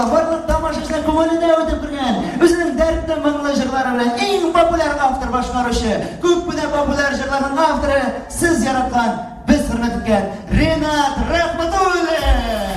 Барлык тамашачылар күңеленә үтеп кергән, үзенең дәртле моңлы җырлары белән иң популяр автор башкаручы, күп кенә популяр җырларның авторы, сез яраткан, без хөрмәт иткән Ренат Рәхмәтуллин!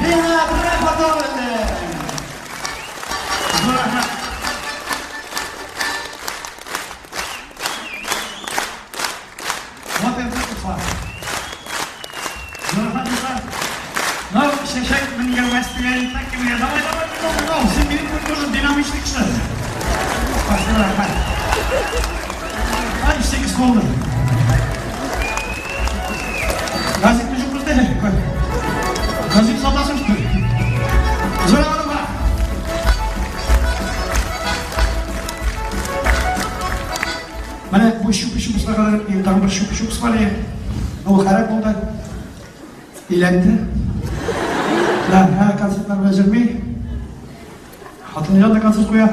Ренат Рәхмәтуллин! Зур рәхмәт. Вот это Уфа. Зур рәхмәт, дуслар. Ну, чәчәк менгән дигән так кемгә? Давай, давай, давай, давай. Син минем кебек тоже динамичный кеше. Спасибо, рәхмәт. Ай, 8 булды. Газетны юк бездә. Газет сатасың что ли? Зур рәхмәт. Менә бу щупы-щупысына кадәр мин тагын бер щупы-щупыс бар иде. Ул харап булды. Өйләнде. Да, һә, концертлар белән йөрми. Хатыны янында концерт куя.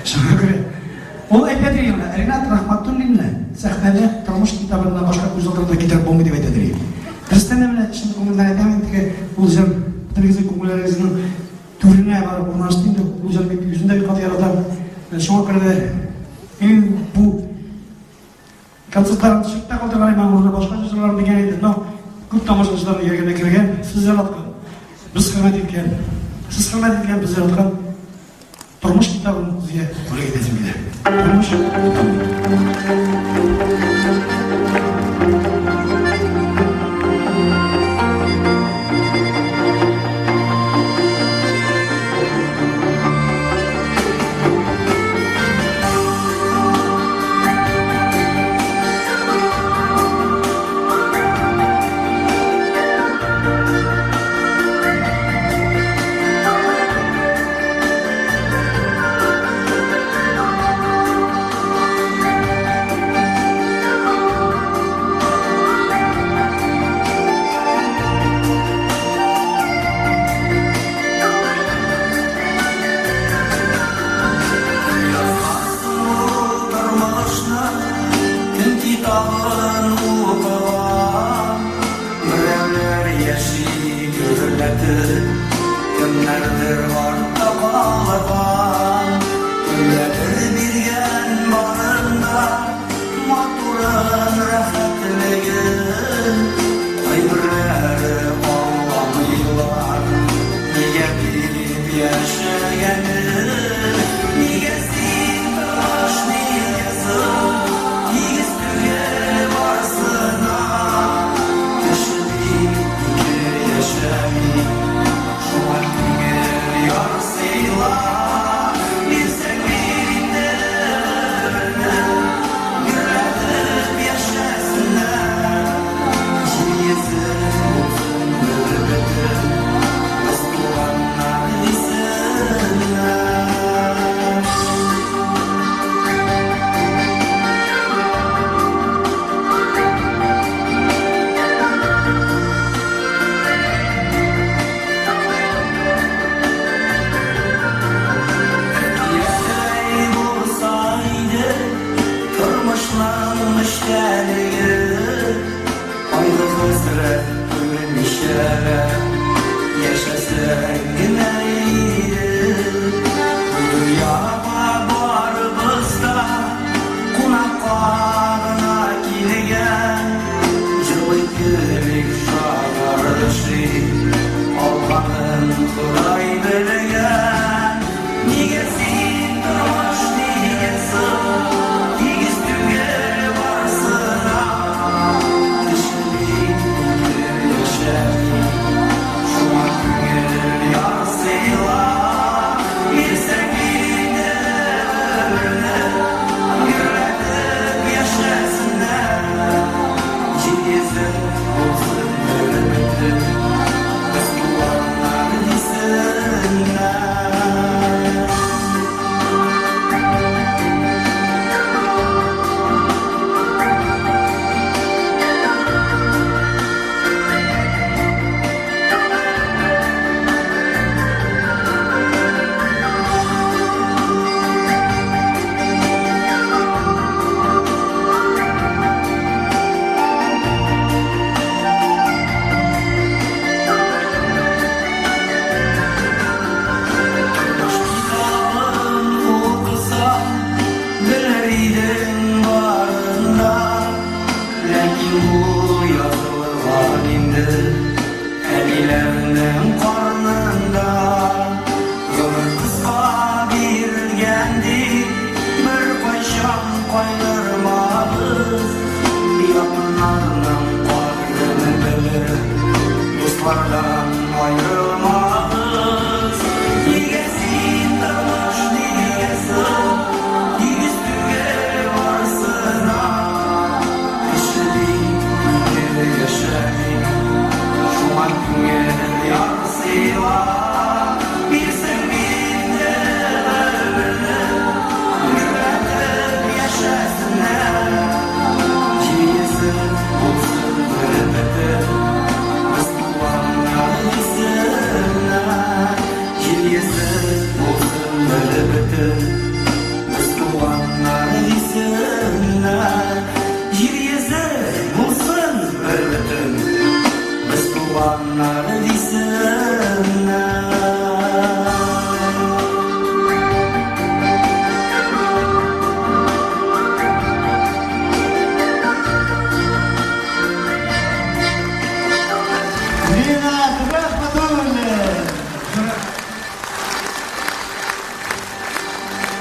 Шуңа күрә ул әйтә ди менә Ринат Рахматуллинны сәхнәдә тормыш китабыннан башка күз алдына да китереп булмый дип әйтә ди. Дөрестән дә менә чын күңелдән әйтәм инде, теге ул җыр бөтенегезнең күңелләрегезнең түренә барып урнашты инде. Ул җыр бик үзем дә бик каты яратам. Шуңа күрә дә мин бу концертларын төшереп тә калдырган идем, урынына башка җырларым дигән иде. Но күп тамашачылар йөрәгенә кергән, сез яраткан, без хөрмәт иткән, сез хөрмәт иткән, без яраткан тормыш китабын сезгә бүләк итәсем килә. Тормыш китабы.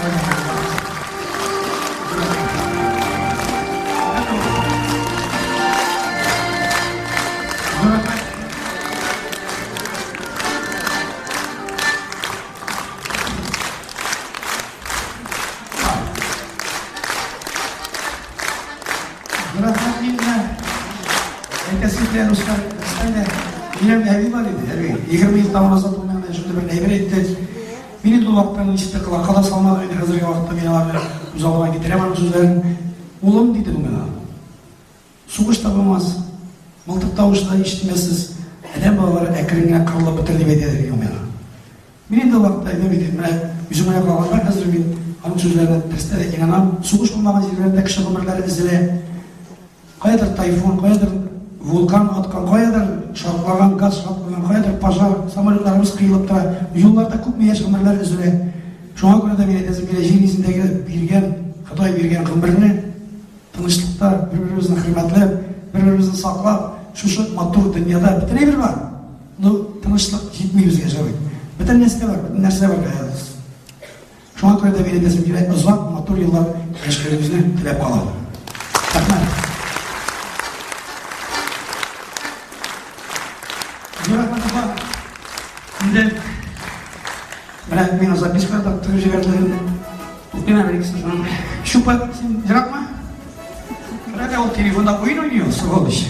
Рәхмәт мин менә әйтәсе килә, дуслар, әйдә, минем әби бар иде, әби, 20 ел тому назад ул миңа шундый бер әйбер әйтте. Мин инде ул вакытта ничек колакка да салмадым, инде хәзерге вакытта мин аларны күз алдыма китерәм аның сүзләрен. Улым, диде ул миңа, сугыш та булмас, мылтык тавышы да ишетмәссез, адәм балалары әкрен генә кырылып бетер дип әйтә, диде ул миңа. Мин инде ул вакытта әйтәм бит, менә үзем генә калганда хәзер мин аның сүзләренә дөрестә дә инанам. Сугыш булмаган җирләрдә кеше гомерләре өзелә. Каядыр тайфун, каядыр вулкан аткан, каядыр шартлаган, газ шартлаган, каядыр пожар, самолетларыбыз кыелып тора. Юлларда күпме яшь гомерләр өзелә. Шуңа күрә дә мин әйтәсем килә, җир йөзендәге биргән, Ходай биргән гомерне тынычлыкта, бер-беребезне хөрмәтләп, бер-беребезне саклап, шушы матур дөньяда бөтен әйбер бар. Ну, тынычлык җитми безгә, Җавит. Бөтен нәрсә бар, бөтен нәрсә бар каядыз. Шуңа күрә дә мин әйтәсем килә, озак, матур еллар яшәвегезне теләп калам. Рәхмәт. Зур рәхмәт, апа. Инде менә миңа записка да тыгып җибәрделәр инде. Укыйм әле икесен шуның. Чупа, син еракмы? Менә ул телефонда уен уйный, сволочь.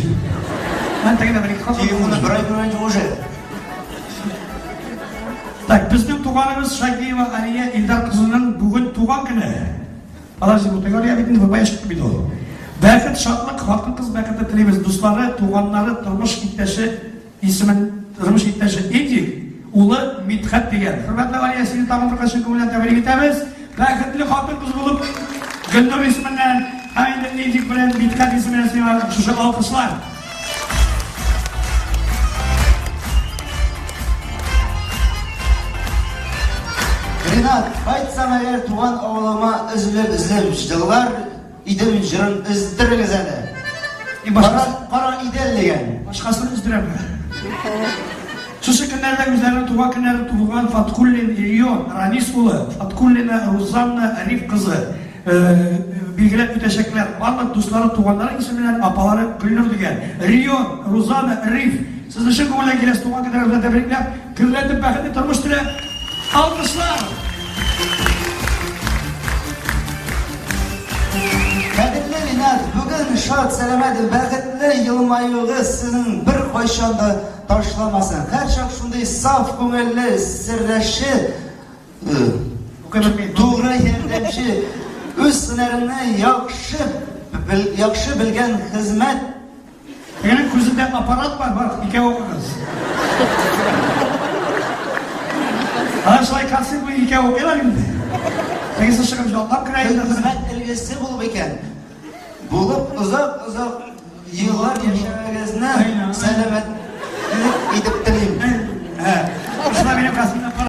Мен тегендә бер ике хат. Телефонны бер ай күргәнче уже. Так, безнең туганыбыз Шагиева Алия Илдар кызының бүген туган көне. Подожди, бу теге Алия бит инде бая чыкты бит ул. Бәхет, шатлык, хатын-кыз бәхете телибез. Дуслары, туганнары, тормыш иптәше Исемен тормыш иптәше Эдик, улы Мидхәт дигән. Хөрмәтле Алия, сине тагын бер кат чын күңелдән тәбрик итәбез. Бәхетле хатын-кыз булып, Гөлнур исеменнән һәм инде Эдик белән Мидхәт исеменнән сиңа шушы алкышлар. Ринат, кайтсам әгәр туган авылыма өзелеп-өзелеп җылар Идел җырын өздерегез әле. Кара, кара Идел дигән. Башкасын өздерәм. Шушы көннәрдә үзләренең туган көннәрен тудырган Фаткуллин Ильон Ранис улы, Фаткуллина Рузанна Риф кызы билгеләп үтәчәкләр. Барлык дуслары, туганнары исеменнән апалары Гөлнур дигән. Рион, Рузана, Риф, сезне чын күңелдән киләсе туган көннәрегез белән тәбрикләп, Гөрләтеп бәхетле тормыш теләп, алкышлар! Кадерле Ринат, бүген шат, сәламәт, бәхетле елмаюыгыз сезнең бер кайчан да ташламасын. Һәрчак шундый саф күңелле, сердәшче, тугры ярдәмче, үз һөнәреңне яхшы яхшы белгән хезмәт Тегенең күзендә аппарат бар, бар, икәү укыгыз. Алар шулай концерт буе икәү укыйлар инде. Тегесе чыгып җаваплап керә инде. Хезмәт өлгесе булып икән. Булып озак-озак еллар яшәвегезне сәламәтлек итеп телим. Ә, шулай минем касымда.